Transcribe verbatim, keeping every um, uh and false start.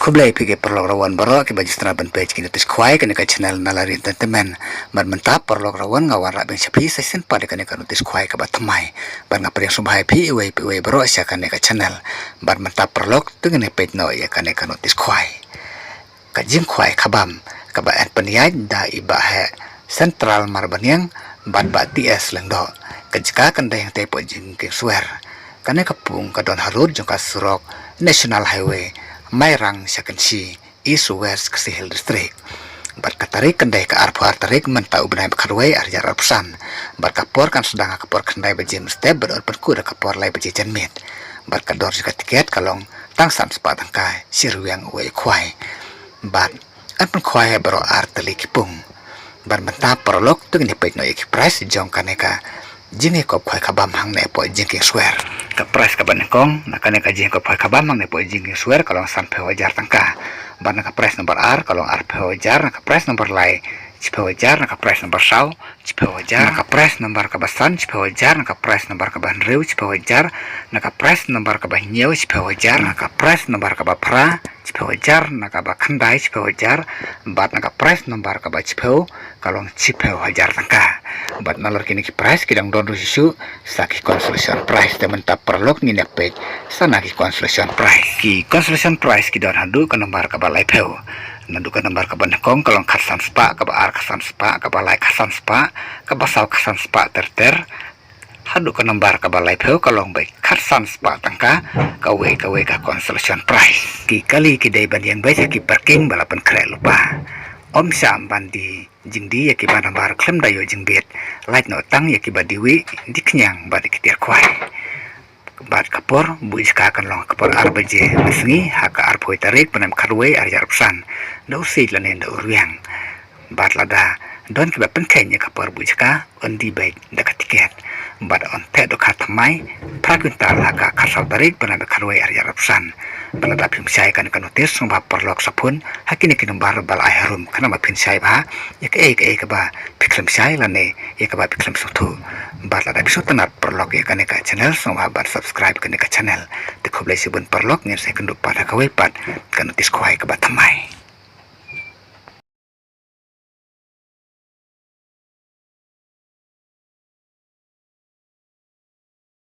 Khublei phi ki paralok rawan baroh kiba ju sdang ban peit ki notis khwai kane ka channel Nalari Entertainment. Bad mynta paralok rawan nga wanrah biang sha phi sa shisien pat ïa kane ka notis khwai kaba thymmai. Bad nga pdiang sngewbha ïa phi iwei pa iwei baroh sha kane ka channel. Bad mynta paralok to ngin ïa peit noh ïa kane ka notis khwai. Ka jingkhwai khabam kaba yn pynïaid da i Bah Heh Central Marbaniang bad Bah T S Lyngdoh. Ka jaka kan dei hangtei hapoh Jingkieng Swer. Kane ka pung ka don harud jong ka surok National Highway Mairang sha Kynshi, East West Khasi Hills District. Bad ka tarik kan dei ka arphew ar tarik mynta u bnai ba khatwei ar hajar arphew san. Bad ka por kan sdang ha ka por khyndai baje mynstep bad yn pynkut ha ka por lai baje janmiet. Bad ka dor jong ka tiket ka long tang san spah tyngka shi rwiang uwei u khwai. Bad yn pynkhwai ha baroh ar tylli ki pung. Bad mynta paralok to ngin ïa peit noh ïa ki price jong kane ka jingïakop khwai khabam hangne hapoh Jingkieng Swer. Ka price kaba nyngkong na kane ka jingïakop khwai khabam hangne hapoh Jingkieng Swer ka long sanphew hajar tyngka. Bad na ka price number ar ka long arphew hajar, na ka price number lai shiphew hajar, na ka price number saw shiphew hajar, na ka price number kaba san shiphew hajar, na ka price number kaba hynriew shiphew hajar, na ka price number kaba hynñiew shiphew hajar, na ka price number kaba phra shiphew hajar, na kaba khyndai shiphew hajar, bad na ka price number kaba shiphew ka long shiphew hajar tyngka. Bad nalor kine ki price ki dang don ruh shuh shuh sa ki consolation prize. Te mynta paralok ngin ïa peit sa na ki consolation prize. Ki consolation prize ki don haduh ka nombar kaba laiphew. Naduh ka nombar kaba nyngkong ka long khatsan spah, kaba ar khatsan spah, kaba lai khatsan spah, kaba saw khatsan spah ter ter. Haduh ka nombar kaba laiphew ka long beit khatsan spah tyngka kawei kawei ka consolation prize. Ki kali ki dei ban ïeng beit ha ki parking ba la pynkhreh lypa. Ym shah ban die jingdie ïa kiba namar khlem da ïoh jingbit. Lait noh tang ïa kiba die wih, die khñiang bad ïa ki tiar khwai. Bad ka por buh jaka kan long ka por ar baje mynsngi ha ka arphew tarik bnai khatwei ar hajar arphew san. Da u siej lane da u rwiang. Bad lada don kiba pynkheiñ ïa ka por buh jaka, yn die beit da ka tiket. Bad yn theh dohkha thymmai phra kwintal ha ka khatsaw tarik bnai ba khatwei ar hajar arphew san. Bad lada phim shai kane ka notis sngewbha paralok sa phone ha kine ki nombar ba la ai harum khnang ba phin shai bha ïa kaei kaei kaba phi khlem shai lane ïa kaba phi khlem sngewthuh. Bad lada phi sngewtynnat paralok ïa kane ka channel sngewbha ban subscribe kane ka channel. Te khublei shibun paralok, ngin sa ïakynduh pat ha kawei pat ka notis khwai kaba thymmai.